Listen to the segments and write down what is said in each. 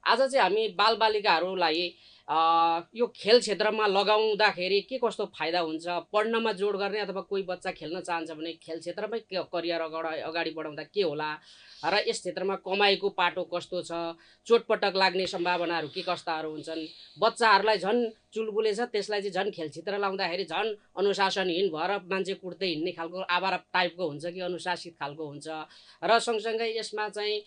आज चाहिँ हामी बालबालिकाहरूलाई यो खेल क्षेत्रमा लगाउँदाखेरि के कस्तो फाइदा हुन्छ, पढ्नमा जोड गर्ने अथवा कोही बच्चा खेल्न चाहन्छ भने खेल क्षेत्रमै करियर अगाडि बढाउँदा के होला र यस क्षेत्रमा कमाइको पाटो कस्तो छ, चोटपटक लाग्ने सम्भावनाहरू के कस्ताहरू हुन्छन्, बच्चाहरूलाई झन् चुलबुले छ त्यसलाई चाहिँ झन् खेल क्षेत्र लाउँदाखेरि झन् अनुशासनहीन भएर मान्छे कुट्दै हिँड्ने खालको आवारा टाइपको हुन्छ कि अनुशासित खालको हुन्छ। र सँगसँगै यसमा चाहिँ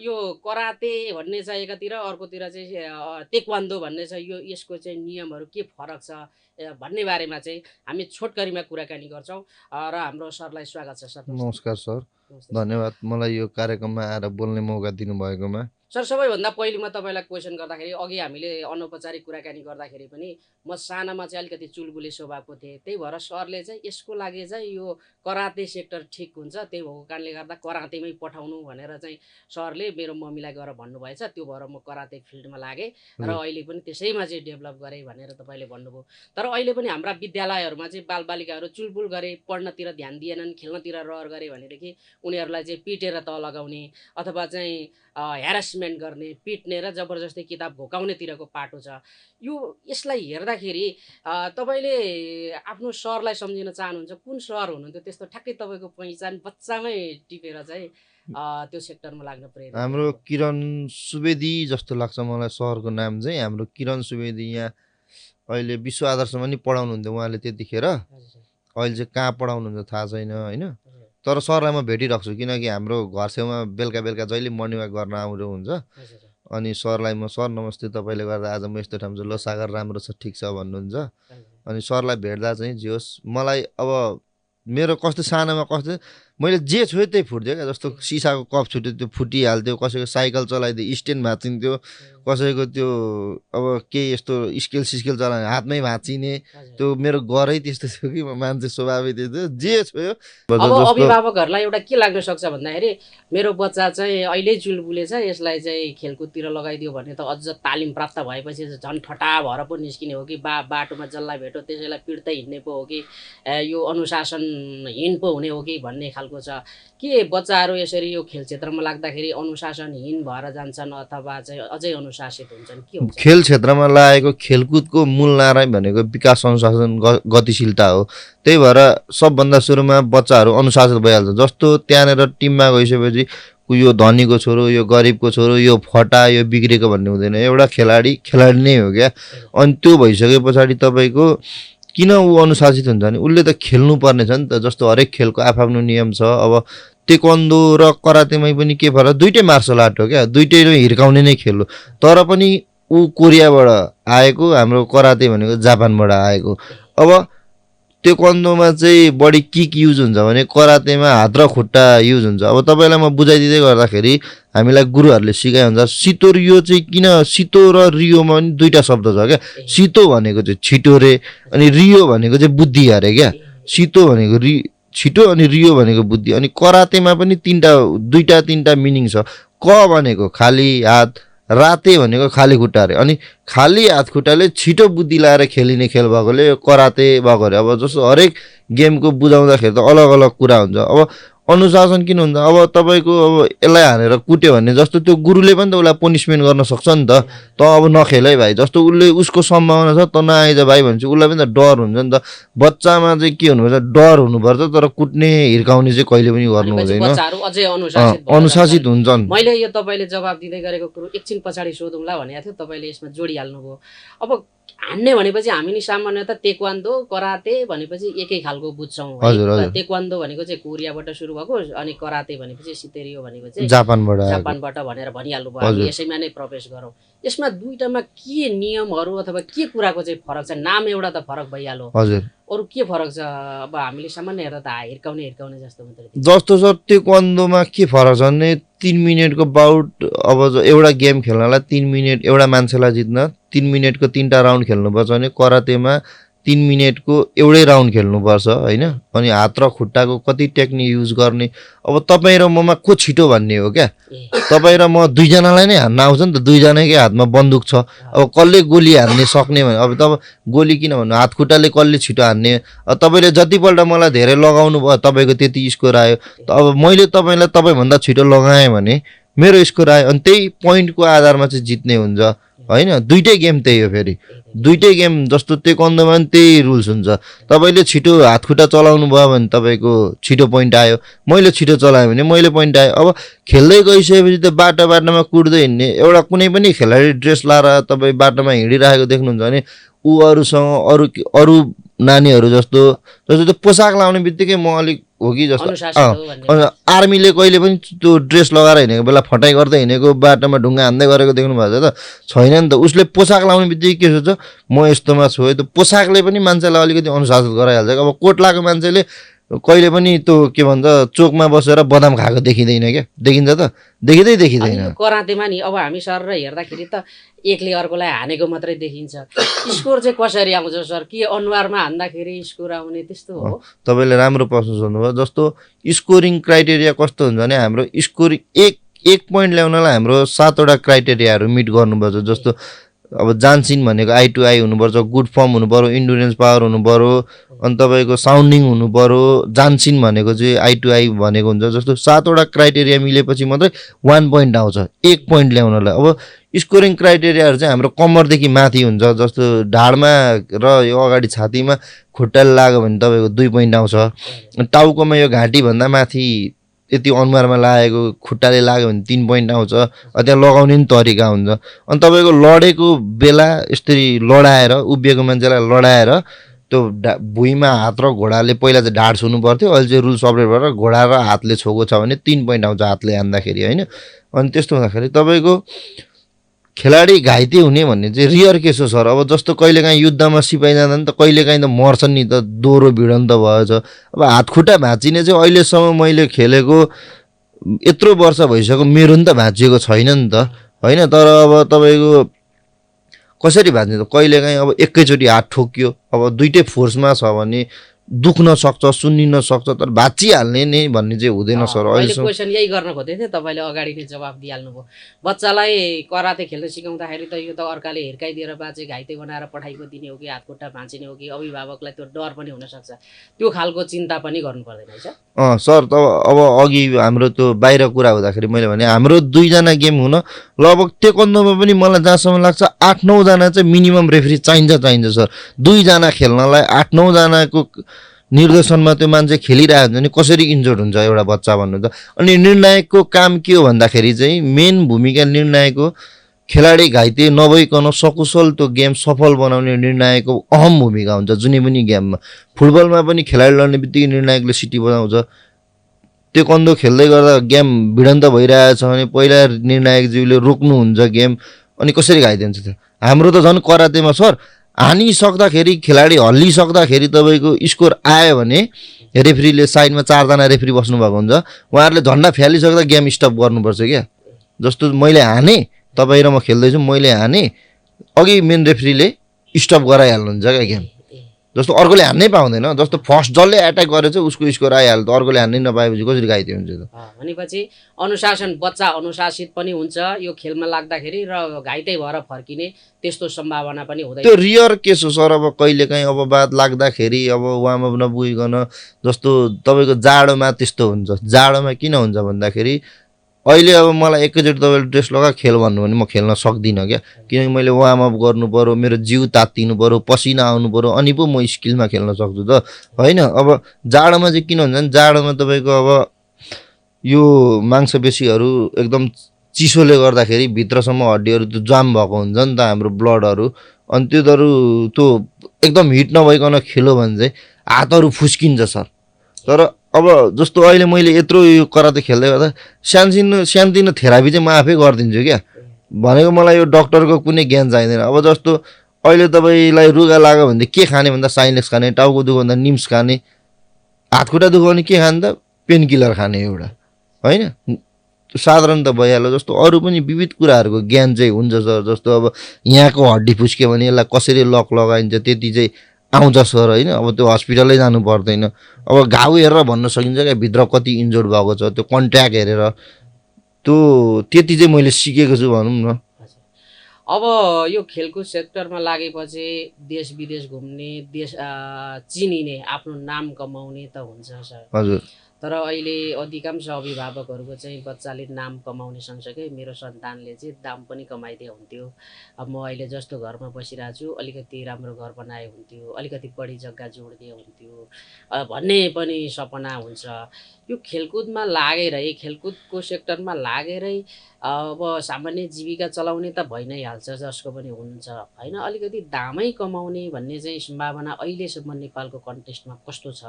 यो कराते भन्ने छ एकातिर, अर्कोतिर चाहिँ तेक्वान्दो भन्ने छ, यो यसको चाहिँ नियमहरू के फरक छ भन्ने बारेमा चाहिँ हामी छोटकरीमा कुराकानी गर्छौँ र हाम्रो सरलाई स्वागत छ। सर नमस्कार सर, धन्यवाद मलाई यो कार्यक्रममा आएर बोल्ने मौका दिनुभएकोमा। सर सबैभन्दा पहिले म तपाईँलाई क्वेसन गर्दाखेरि अघि हामीले अनौपचारिक कुराकानी गर्दाखेरि पनि म सानामा चाहिँ अलिकति चुलबुले स्वभावको थिएँ, त्यही भएर सरले चाहिँ यसको लागि चाहिँ यो कराते सेक्टर ठिक हुन्छ, त्यही भएको कारणले गर्दा करातेमै पठाउनु भनेर चाहिँ सरले मेरो मम्मीलाई गएर भन्नुभएछ, त्यो भएर म कराते फिल्डमा लागेँ र अहिले पनि त्यसैमा चाहिँ डेभलप गरेँ भनेर तपाईँले भन्नुभयो। तर अहिले पनि हाम्रा विद्यालयहरूमा चाहिँ बालबालिकाहरू चुलबुल गरे, पढ्नतिर ध्यान दिएनन्, खेल्नतिर रहर गरे भनेदेखि उनीहरूलाई चाहिँ पिटेर तह लगाउने अथवा चाहिँ ह्यारासमेन्ट गर्ने, पिट्ने र जबरजस्ती किताब घोकाउनेतिरको पाटो छ। यसलाई हेर्दाखेरि तपाईँले आफ्नो सरलाई सम्झिन चाहनुहुन्छ, कुन सर हुनुहुन्थ्यो त्यस्तो ठ्याक्कै तपाईँको पहिचान बच्चामै टिपेर चाहिँ त्यो सेक्टरमा लाग्न प्रेरित? हाम्रो किरण सुवेदी जस्तो लाग्छ मलाई सरको नाम चाहिँ। हाम्रो किरण सुवेदी यहाँ अहिले विश्व आदर्शमा नि पढाउनुहुन्थ्यो उहाँले त्यतिखेर, अहिले चाहिँ कहाँ पढाउनुहुन्छ थाहा छैन होइन। तर सरलाई म भेटिरहेको छु किनकि हाम्रो घर छेउमा बेलुका बेलुका जहिले मर्निङ वाक गर्न आउनु हुन्छ। अनि सरलाई म सर नमस्ते, तपाईँले गर्दा आज म यस्तो ठाउँ चाहिँ ल सागर राम्रो छ ठिक छ भन्नुहुन्छ। अनि सरलाई भेट्दा चाहिँ जे होस् मलाई अब मेरो कस्तो सानामा कस्तो मैले जे छोएँ त्यही फुट्थ्यो क्या, जस्तो सिसाको कप छुट्यो त्यो फुटिहाल्थ्यो, कसैको साइकल चलाइदियो स्ट्यान्ड भाँचिन्थ्यो, कसैको त्यो अब केही यस्तो स्केल सिस्केल चलाउने हातमै भाँचिने, त्यो मेरो गरै त्यस्तो थियो कि मान्छे स्वभावै त्यस्तो जे छोयो। अब अभिभावकहरूलाई एउटा के लाग्न सक्छ भन्दाखेरि मेरो बच्चा चाहिँ अहिले चुलबुले छ, यसलाई चाहिँ खेलकुदतिर लगाइदियो भने त अझ तालिम प्राप्त भएपछि झन् ठटा भएर पो निस्किने हो कि बाटोमा जसलाई भेट्यो त्यसैलाई पिट्दै हिँड्ने पो हो कि यो अनुशासनहीन पो हुने हो कि भन्ने खालको छ। के बच्चाहरू यसरी यो खेल क्षेत्रमा लाग्दाखेरि अनुशासनहीन भएर जान्छन् अथवा चाहिँ अझै अनुशासित हुन्छन्, के हुन्छ? खेल क्षेत्रमा लागेको खेलकुदको मूल नारा भनेको विकास, अनुशासन, गतिशीलता हो। त्यही भएर सबभन्दा सुरुमा बच्चाहरू अनुशासित भइहाल्छ। जस्तो त्यहाँनिर टिममा गइसकेपछि यो धनीको छोरो, यो गरिबको छोरो, यो फटा, यो बिग्रेको भन्ने हुँदैन। एउटा खेलाडी नै हो क्या। अनि त्यो भइसके पछाडि तपाईँको किन ऊ अनुशासित हुन्छ भने उसले त खेल्नु पर्ने छ नि त। जस्तो हरेक खेलको आफ्नो नियम छ। अब तेक्वान्दो र करातेमै पनि के फरक, दुइटै मार्सल आर्ट हो क्या, दुइटै हिर्काउने नै खेल हो। तर पनि ऊ कोरियाबाट आएको, हाम्रो कराते भनेको जापानबाट आएको। अब तेक्वान्दोमा चाहिँ बढी किक युज हुन्छ भने करातेमा हात र खुट्टा युज हुन्छ। अब तपाईँलाई म बुझाइदिँदै गर्दाखेरि हामीलाई गुरुहरूले सिकाइ हुन्छ सितो रियो चाहिँ किन, सितो र रियोमा पनि दुईवटा शब्द छ क्या। सितो भनेको चाहिँ छिटो रे, अनि रियो भनेको चाहिँ बुद्धि अरे क्या। सितो भनेको छिटो अनि रियो भनेको बुद्धि। अनि करातेमा पनि दुईवटा तिनवटा मिनिङ छ। क भनेको खाली हात, राते भनेको खाली खुट्टा अरे। अनि खाली हात खुट्टाले छिटो बुद्धि लाएर खेलिने खेल भएकोले यो कराते भएको अरे। अब जस्तो हरेक गेमको बुझाउँदाखेरि त अलग अलग कुरा हुन्छ। अब अनुशासन किन हुन्छ, अब तपाईँको अब यसलाई हानेर कुट्यो भने जस्तो त्यो गुरुले पनि त उसलाई पनिसमेन्ट गर्न सक्छ नि त। त अब नखेल है भाइ, जस्तो उसले उसको सम्भावना छ त नआइज भाइ भन्छ, उसलाई पनि त डर हुन्छ नि त। बच्चामा चाहिँ के हुनुपर्छ, डर हुनुपर्छ, तर कुट्ने हिर्काउने चाहिँ कहिले पनि गर्नु हुँदैन। अनुशासित हुन्छन्। मैले यो तपाईँले जवाब दिँदै गरेको कुरो एकछिन पछाडि सोधौँला भनेको थियो, तपाईँले यसमा जोडिहाल्नुभयो। अब हान्ने भनेपछि हामी नि सामान्यतः तेक्वान्दो कराते भनेपछि एकै खालको बुझ्छौँ। तेक्वान्दो भनेको चाहिँ कोरियाबाट सुरु भएको, अनि कराते भनेपछि सितेरियो भनेको चाहिँ जापानबाट भनेर भनिहाल्नु भयो। हामी यसैमा नै प्रवेश गरौँ। यसमा दुईटामा के नियमहरू अथवा के कुराको चाहिँ फरक छ? नाम एउटा त फरक भइहाल्यो, अरू के फरक छ? अब हामीले सामान्य हेर्दा त हिर्काउने जस्तो मात्रै। जस्तो सर तेक्वान्दोमा के फरक छ भने 3 मिनटको बाउट, अब एउटा गेम खेल्नलाई 3 मिनट, एउटा मान्छेलाई जित्न 3 मिनटको 3टा राउन्ड खेल्नुपर्छ भने करातेमा 3 मिनटको एउटै राउन्ड खेल्नुपर्छ होइन। अनि हात र खुट्टाको कति टेक्निक युज गर्ने, अब तपाईँ र ममा को छिटो भन्ने हो क्या। तपाईँ र म दुईजनालाई नै हान्न आउँछ नि त, दुईजनाकै हातमा बन्दुक छ। अब कसले गोली हान्ने सक्ने भने, अब तपाईँ गोली किन भन्नु, हात खुट्टाले कसले छिटो हान्ने। तपाईँले जतिपल्ट मलाई धेरै लगाउनु भयो तपाईँको त्यति स्कोर आयो। अब मैले तपाईँलाई तपाईँभन्दा छिटो लगाएँ भने मेरो स्कोर आयो अनि त्यही पोइन्टको आधारमा चाहिँ जित्ने हुन्छ होइन। दुइटै गेम त्यही हो, फेरि दुइटै गेम जस्तो तेक्वान्दोमा पनि त्यही रुल्स हुन्छ। तपाईँले छिटो हातखुट्टा चलाउनु भयो भने तपाईँको छिटो पोइन्ट आयो, मैले छिटो चलाएँ भने मैले पोइन्ट आयो। अब खेल्दै गइसकेपछि त बाटामा कुद्दै हिँड्ने एउटा कुनै पनि खेलाडी ड्रेस लाएर तपाईँ बाटोमा हिँडिरहेको देख्नुहुन्छ भने ऊ अरूसँग अरू नानीहरू जस्तो त्यो पोसाक लाउने बित्तिकै म अलिक हो कि जस्तो अनुशासित हो भन्ने आर्मीले कहिले पनि त्यो ड्रेस लगाएर हिँडेको बेला फटाइ गर्दै हिँडेको बाटोमा ढुङ्गा हान्दै गरेको देख्नु भएको छ त? छैन नि त। उसले पोसाक लाउने बित्तिकै के सोच्छ, म यस्तोमा छु है। त्यो पोसाकले पनि मान्छेलाई अलिकति अनुशासित गराइहाल्छ। अब कोट लगाएको मान्छेले कहिले पनि त्यो के भन्छ चोकमा बसेर बदाम खाएको देखिँदैन क्या, देखिन्छ त? देखिँदैन। अनि करातेमा नि अब हामी सर हेर्दाखेरि त एकले अर्कोलाई हानेको मात्रै देखिन्छ। स्कोर चाहिँ कसरी आउँछ सर? के अनुहारमा हान्दाखेरि स्कोर आउने त्यस्तो हो? तपाईँले राम्रो प्रश्न सोध्नुभयो। जस्तो स्कोरिङ क्राइटेरिया कस्तो हुन्छ भने हाम्रो स्कोरिङ एक पोइन्ट ल्याउनलाई हाम्रो 7वटा क्राइटेरियाहरू मिट गर्नुपर्छ। जस्तो अब जान्सिन भनेको आई टु आई हुनुपर्छ, गुड फर्म हुनु पऱ्यो, इन्डुरेन्स पावर हुनु पऱ्यो, अनि तपाईँको साउन्डिङ हुनु पऱ्यो। जान्सिन भनेको चाहिँ आई टु आई भनेको हुन्छ। जस्तो 7वटा क्राइटेरिया मिलेपछि मात्रै 1 पोइन्ट आउँछ एक पोइन्ट ल्याउनलाई। अब स्कोरिङ क्राइटेरियाहरू चाहिँ हाम्रो कम्मरदेखि माथि हुन्छ। जस्तो ढाडमा र यो अगाडि छातीमा खुट्टाले लाग्यो भने तपाईँको 2 पोइन्ट आउँछ। टाउकोमा यो घाँटीभन्दा माथि यति अनुहारमा लागेको खुट्टाले लाग्यो भने 3 पोइन्ट आउँछ। त्यहाँ लगाउने पनि तरिका हुन्छ। अनि तपाईँको लडेको बेला यसरी लडाएर उभिएको मान्छेलाई लडाएर त्यो भुइँमा हात र घोडाले पहिला चाहिँ ढाड छुनु पर्थ्यो, अहिले चाहिँ रुल अपडेट भएर घोडा र हातले छोएको छ भने 3 पोइन्ट आउँछ हातले हान्दाखेरि होइन। अनि त्यस्तो हुँदाखेरि तपाईँको खेलाडी घाइते हुने भन्ने चाहिँ रियर केस हो सर। अब जस्तो कहिलेकाहीँ युद्धमा सिपाही जाँदा नि त कहिलेकाहीँ त मर्छन् नि त, दोहोरो भिडन त भएछ। अब हातखुट्टा भाँचिने चाहिँ अहिलेसम्म मैले खेलेको यत्रो वर्ष भइसक्यो मेरो नि त भाँचिएको छैन नि त होइन। तर अब तपाईँको कसरी भाँच्ने त, कहिलेकाहीँ अब एकैचोटि हात ठोकियो, अब दुइटै फोर्समा छ भने दुख्न सक्छ, सुन्निन सक्छ, तर भाँचिहाल्ने नै भन्ने चाहिँ हुँदैन सर। अहिले क्वेसन यही गर्न खोजेको थिएँ, तपाईँले अगाडि नै जवाफ दिइहाल्नुभयो। बच्चालाई कराते खेल्न सिकाउँदाखेरि त यो त अर्काले हिर्काइदिएर बाजे घाइते बनाएर पठाइको दिने हो कि हातखुट्टा भाँचिने हो कि अभिभावकलाई त्यो डर पनि हुनसक्छ, त्यो खालको चिन्ता पनि गर्नु पर्दैन है सर। त अब अघि हाम्रो त्यो बाहिर कुरा हुँदाखेरि मैले भने हाम्रो 2जना गेम हुन लगभग तेक्वान्दोमा पनि मलाई जहाँसम्म लाग्छ 8-9 जना चाहिँ मिनिमम रेफ्री चाहिन्छ सर। 2जना खेल्नलाई 8-9 जनाको निर्देशनमा त्यो मान्छे खेलिरहेको हुन्छ नि कसरी इन्जोर्ड हुन्छ एउटा बच्चा भन्नु त। अनि निर्णायकको काम के हो भन्दाखेरि चाहिँ मेन भूमिका निर्णायकको खेलाडी घाइते नभइकन सकुशल त्यो गेम सफल बनाउने निर्णायकको अहम भूमिका हुन्छ जुनै पनि गेममा। फुटबलमा पनि खेलाडी लड्ने बित्तिकै निर्णायकले सिटी बजाउँछ। तेक्वान्दो खेल्दै गर्दा गेम भिडन्त भइरहेछ भने पहिला निर्णायकज्यूले रोक्नुहुन्छ गेम, अनि कसरी घाइते हुन्छ त्यो। हाम्रो त झन् करातेमा सर हानिसक्दाखेरि खेलाडी हल्लिसक्दाखेरि तपाईँको स्कोर आयो भने रेफ्रीले साइडमा 4जना रेफ्री बस्नुभएको हुन्छ, उहाँहरूले झन्डा फ्यालिसक्दा गेम स्टप गर्नुपर्छ क्या। जस्तो मैले हाने, तपाईँ र म खेल्दैछु, मैले हाने, अघि मेन रेफ्रीले स्टप गराइहाल्नुहुन्छ क्या गेम। जस्तो अर्कोले हान्नै पाउँदैन। जस्तो फर्स्ट जसले एट्याक गरेछ उसको स्कोर आइहाल्यो, त अर्कोले हान्नै नपाएपछि कसरी घाइते हुन्छ त। भनेपछि अनुशासन, बच्चा अनुशासित पनि हुन्छ यो खेलमा लाग्दाखेरि र घाइते भएर फर्किने त्यस्तो सम्भावना पनि हुँदैन। त्यो रियर केस हो सर। अब कहिलेकाहीँ अब बात लाग्दाखेरि अब वार्मअप नपुगिकन, जस्तो तपाईँको जाडोमा त्यस्तो हुन्छ। जाडोमा किन हुन्छ भन्दाखेरि अहिले अब मलाई एकैचोटि तपाईँले ड्रेस लगा खेल भन्नु भने म खेल्न सक्दिनँ क्या, किनकि मैले वार्मअप गर्नु पऱ्यो, मेरो जिउ तात्तिनु पऱ्यो, पसिना आउनु पऱ्यो, अनि पो म स्किलमा खेल्न सक्छु त होइन। अब जाडोमा चाहिँ किन हुन्छ भने जाडोमा तपाईँको अब यो मांसपेशीहरू एकदम चिसोले गर्दाखेरि भित्रसम्म हड्डीहरू त्यो जाम भएको हुन्छ नि त हाम्रो ब्लडहरू, अनि त्यो एकदम हिट नभइकन खेल्यो भने चाहिँ हातहरू फुस्किन्छ सर। तर अब जस्तो अहिले मैले यत्रो यो कराते खेल्दै गर्दा सानोतिनो थेरापी चाहिँ म आफै गरिदिन्छु क्या। भनेको मलाई यो डक्टरको कुनै ज्ञान चाहिँदैन। अब जस्तो अहिले तपाईँलाई रुगा लाग्यो भने के खाने भन्दा साइनेक्स खाने, टाउको दुख्यो भन्दा निम्स खाने, हातखुट्टा दुख्यो भने के खाने त पेन किलर खाने एउटा होइन, साधारण त भइहाल्यो। जस्तो अरू पनि विविध कुराहरूको ज्ञान चाहिँ हुन्छ सर। जस्तो अब यहाँको हड्डी फुस्क्यो भने यसलाई कसरी लक लगाइन्छ त्यति चाहिँ आउँछ सर होइन। अब त्यो हस्पिटलै जानु पर्दैन। अब घाउ हेरेर भन्न सकिन्छ क्या भित्र कति इन्जोर्ड भएको छ, त्यो कन्ट्याक्ट हेरेर त्यो त्यति चाहिँ मैले सिकेको छु भनौँ न। अब यो खेलकुद सेक्टरमा लागेपछि देश विदेश घुम्ने, देश चिनिने, आफ्नो नाम कमाउने त हुन्छ सर। हजुर। तर अहिले अधिकांश अभिभावकहरूको चाहिँ बच्चाले नाम कमाउने सँगसँगै मेरो सन्तानले चाहिँ दाम पनि कमाइदिए हुन्थ्यो, अब म अहिले जस्तो घरमा बसिरहेको छु अलिकति राम्रो घर बनाए हुन्थ्यो, अलिकति बढी जग्गा जोडिदिए हुन्थ्यो भन्ने पनि सपना हुन्छ। यो खेलकुदमा लागेरै, खेलकुदको सेक्टरमा लागेरै अब सामान्य जीविका चलाउने त भइ नै हाल्छ जसको पनि हुन्छ होइन। अलिकति दामै कमाउने भन्ने चाहिँ सम्भावना अहिलेसम्म नेपालको कन्टेक्स्टमा कस्तो छ,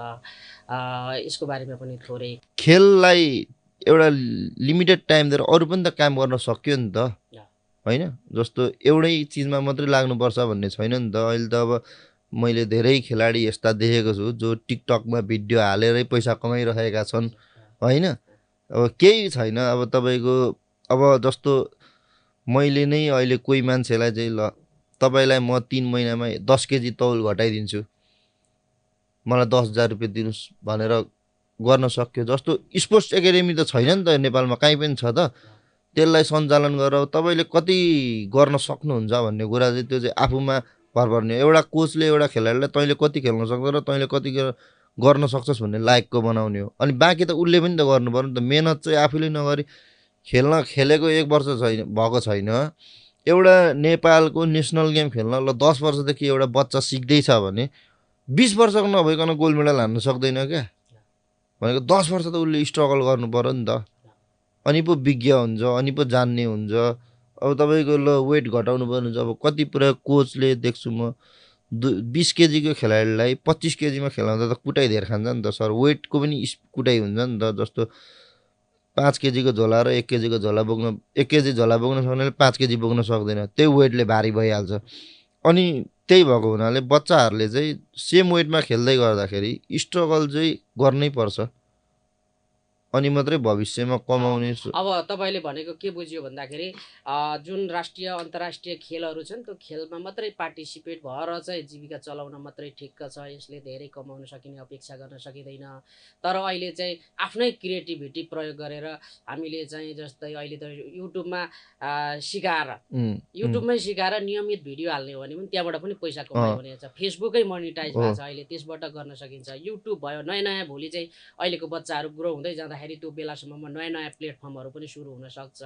यसको बारेमा पनि थोरै। खेललाई एउटा लिमिटेड टाइम दिएर अरू पनि त काम गर्न सक्यो नि त होइन। जस्तो एउटै चिजमा मात्रै लाग्नुपर्छ भन्ने छैन नि त। अहिले त अब मैले धेरै खेलाडी यस्ता देखेको छु जो टिकटकमा भिडियो हालेरै पैसा कमाइरहेका छन् होइन। अब केही छैन अब तपाईँको, अब जस्तो मैले नै अहिले कोही मान्छेलाई चाहिँ ल तपाईँलाई म 3 महिनामा 10 केजी तौल घटाइदिन्छु, मलाई 10,000 रुपियाँ दिनुहोस् भनेर गर्न सक्यो। जस्तो स्पोर्ट्स एकाडेमी त छैन नि त नेपालमा, कहीँ पनि छ त? त्यसलाई सञ्चालन गरेर तपाईँले कति गर्न सक्नुहुन्छ भन्ने कुरा चाहिँ त्यो चाहिँ आफूमा भर पर्ने। एउटा कोचले एउटा खेलाडीलाई तैँले कति खेल्न सक्छ र तैँले कति गर्न सक्छस् भन्ने लायकको बनाउने हो। अनि बाँकी त उसले पनि त गर्नु पर्यो नि त। मेहनत चाहिँ आफूले नगरी खेलेको 1 वर्ष भएको छैन। एउटा नेपालको नेसनल गेम खेल्न ल 10 वर्षदेखि एउटा बच्चा सिक्दैछ भने 20 वर्षको नभइकन गोल्ड मेडल हान्न सक्दैन क्या। भनेको 10 वर्ष त उसले स्ट्रगल गर्नु पर्यो नि त। अनि पो विज्ञ हुन्छ, अनि पो जान्ने हुन्छ। अब तपाईँको ल वेट घटाउनु पर्ने हुन्छ, अब कति पुरा कोचले देख्छु म 20 केजीको खेलाडीलाई 25 केजीमा खेलाउँदा त कुटाइ धेर खान्छ नि त सर। वेटको पनि कुटाइ हुन्छ नि त। जस्तो 5 केजीको झोला र 1 केजीको झोला बोक्न, 1 केजी झोला बोक्न सक्नेले 5 केजी बोक्न सक्दैन, त्यही वेटले भारी भइहाल्छ। अनि त्यही भएको हुनाले बच्चाहरूले चाहिँ सेम वेटमा खेल्दै गर्दाखेरि स्ट्रगल चाहिँ गर्नै पर्छ, अनि मात्रै भविष्यमा कमाउने। अब तपाईँले भनेको के बुझ्यो भन्दाखेरि जुन राष्ट्रिय अन्तर्राष्ट्रिय खेलहरू छन् त्यो खेलमा मात्रै पार्टिसिपेट भएर चाहिँ जीविका चलाउन मात्रै ठिक्क छ, यसले धेरै कमाउन सकिने अपेक्षा गर्न सकिँदैन। तर अहिले चाहिँ आफ्नै क्रिएटिभिटी प्रयोग गरेर हामीले चाहिँ जस्तै अहिले त युट्युबमा सिकाएर युट्युबमै सिकाएर नियमित भिडियो हाल्ने हो भने पनि त्यहाँबाट पनि पैसा कमायो भने छ। फेसबुकै मोनिटाइज भएको छ अहिले, त्यसबाट गर्न सकिन्छ। युट्युब भयो, नयाँ नयाँ भोलि चाहिँ अहिलेको बच्चाहरू ग्रो हुँदै जाँदाखेरि त्यो बेलासम्ममा नयाँ नयाँ प्लेटफर्महरू पनि सुरु हुनसक्छ।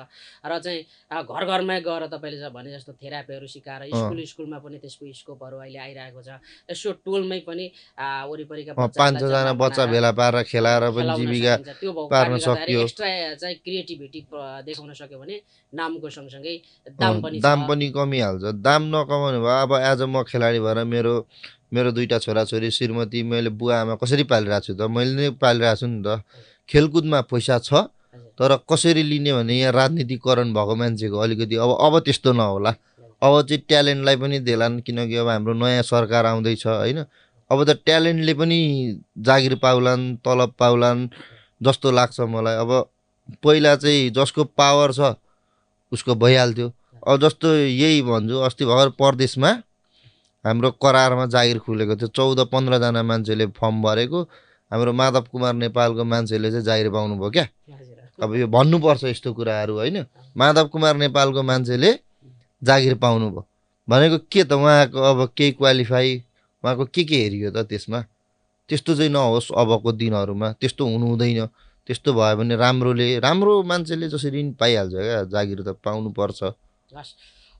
र चाहिँ घर घरमै गएर तपाईँले भने जस्तो थेरापीहरू सिकाएर स्कुलमा पनि त्यसको स्कोपहरू अहिले आइरहेको छ। यसो टोलमै पनि वरिपरिका 5-6जना बच्चा भेला पारेर खेलाएर पनि जीविका त्यो भएको पार्न कारणले गर्दाखेरि सक्यो। एक्स्ट्रा चाहिँ क्रिएटिभिटी देखाउन सक्यो भने नामको सँगसँगै दाम पनि कमिहाल्छ। दाम नकमाउने भयो, अब एज म खेलाडी भएर मेरो 2टा छोराछोरी, श्रीमती, मैले बुवा आमा कसरी पालिरहेको छु त? मैले नै पालिरहेको छु नि त। खेलकुदमा पैसा छ, तर कसरी लिने भने यहाँ राजनीतिकरण भएको मान्छेको अलिकति अब त्यस्तो नहोला। अब चाहिँ ट्यालेन्टलाई पनि देलान्, किनकि अब हाम्रो नयाँ सरकार आउँदैछ होइन। अब त ट्यालेन्टले पनि जागिर पाउलान्, तलब पाउलान् जस्तो लाग्छ मलाई। अब पहिला चाहिँ जसको पावर छ उसको भइहाल्थ्यो। अब जस्तो यही भन्छु, अस्ति भर्खर परदेशमा हाम्रो करारमा जागिर खुलेको थियो। 14-15जना मान्छेले फर्म भरेको, हाम्रो माधव कुमार नेपालको मान्छेले चाहिँ जागिर पाउनुभयो क्या। अब यो भन्नुपर्छ यस्तो कुराहरू होइन। माधव कुमार नेपालको मान्छेले जागिर पाउनुभयो भनेको के त? उहाँको अब केही क्वालिफाई, उहाँको के हेरियो त त्यसमा? त्यस्तो चाहिँ नहोस् अबको दिनहरूमा, त्यस्तो हुनु हुँदैन। त्यस्तो भयो भने राम्रो मान्छेले जसरी नि पाइहाल्छ क्या, जागिर त पाउनुपर्छ।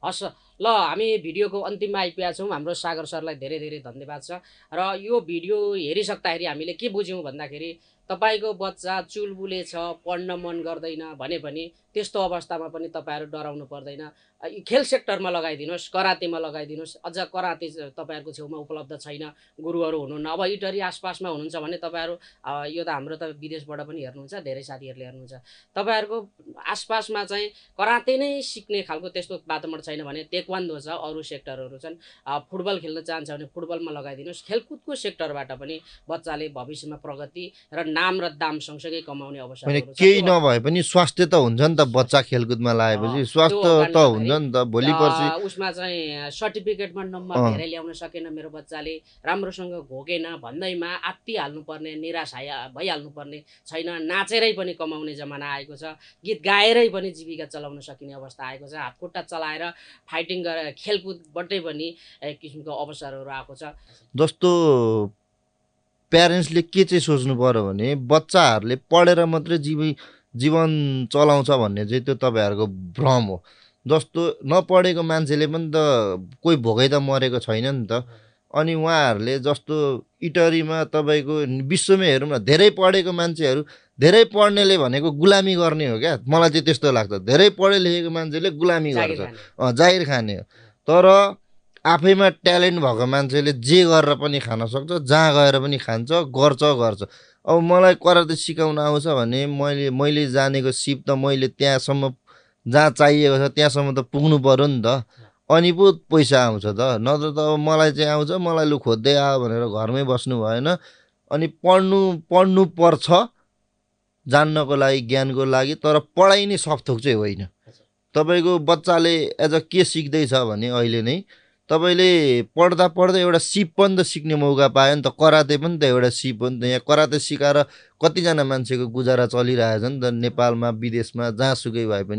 हस् ल, हामी भिडियोको अन्तिममा आइपुगेका छौँ। हाम्रो सागर सरलाई धेरै धेरै धन्यवाद छ। र यो भिडियो हेरिसक्दाखेरि हामीले के बुझ्यौँ भन्दाखेरि तपाईँको बच्चा चुलबुले छ, पढ्न मन गर्दैन भने पनि त्यस्तो अवस्थामा पनि तपाईँहरू डराउनु पर्दैन। खेल सेक्टरमा लगाइदिनुहोस्, करातेमा लगाइदिनुहोस्। अझ कराते तपाईँहरूको छेउमा उपलब्ध छैन, गुरुहरू हुनुहुन्न, अब इटरी आसपासमा हुनुहुन्छ भने तपाईँहरू यो त हाम्रो त विदेशबाट पनि हेर्नुहुन्छ, धेरै साथीहरूले हेर्नुहुन्छ। तपाईँहरूको आसपासमा चाहिँ कराते नै सिक्ने खालको त्यस्तो वातावरण छैन भने टेक्वान्डो छ, अरू सेक्टरहरू छन्। फुटबल खेल्न चाहन्छ भने फुटबलमा लगाइदिनुहोस्। खेलकुदको सेक्टरबाट पनि बच्चाले भविष्यमा प्रगति र नाम र दाम सँगसँगै कमाउने अवसरहरू छ। केही नभए पनि स्वास्थ्य त हुन्छ नि त। बच्चा खेलकुदमा लागेपछि स्वास्थ्य त हुन्छ नि त। भोलि पर्सि उसमा चाहिँ सर्टिफिकेटमा नम्बर धेरै ल्याउन सकेन मेरो बच्चाले, राम्रोसँग घोकेन भन्दैमा आत्तिहाल्नु पर्ने, निराश भइहाल्नु पर्ने छैन। नाचेरै पनि कमाउने जमाना आएको छ, गीत गाएरै पनि जीविका चलाउन सकिने अवस्था आएको छ। हातखुट्टा चलाएर फाइटिङ गरेर खेलकुदबाटै पनि एक किसिमको अवसरहरू आएको छ। जस्तो प्यारेन्ट्सले के चाहिँ सोच्नु पर्यो भने बच्चाहरूले पढेर मात्रै जीवन चलाउँछ भन्ने चाहिँ त्यो तपाईँहरूको भ्रम हो। जस्तो नपढेको मान्छेले पनि त कोही भोकै त मरेको छैन नि त। अनि उहाँहरूले जस्तो इटरीमा तपाईँको विश्वमै हेरौँ न, धेरै पढेको मान्छेहरू, धेरै पढ्नेले भनेको गुलामी गर्ने हो क्या, मलाई चाहिँ त्यस्तो लाग्छ। धेरै पढे लेखेको मान्छेले गुलामी गर्छ, जागिर खाने हो। तर आफैमा ट्यालेन्ट भएको मान्छेले जे गरेर पनि खान सक्छ, जहाँ गएर पनि खान्छ, गर्छ। अब मलाई कराते सिकाउन आउँछ भने मैले जानेको सिप त मैले त्यहाँसम्म जहाँ चाहिएको छ त्यहाँसम्म त पुग्नु पर्यो नि त, अनि पो पैसा आउँछ त। नत्र त अब मलाई चाहिँ आउँछ, मलाई लु खोज्दै आयो भनेर घरमै बस्नु भएन। अनि पढ्नु पर्छ जान्नको लागि, ज्ञानको लागि, तर पढाइ नै सबथोक चाहिँ होइन। तपाईँको बच्चाले एज अ के सिक्दैछ भने अहिले नै तपाईँले पढ्दा एउटा सिप पनि त सिक्ने मौका पायो नि त। कराते पनि त एउटा सिप हो नि त। यहाँ कराते सिकाएर कतिजना मान्छेको गुजारा चलिरहेछ नि त, नेपालमा विदेशमा जहाँसुकै भए पनि।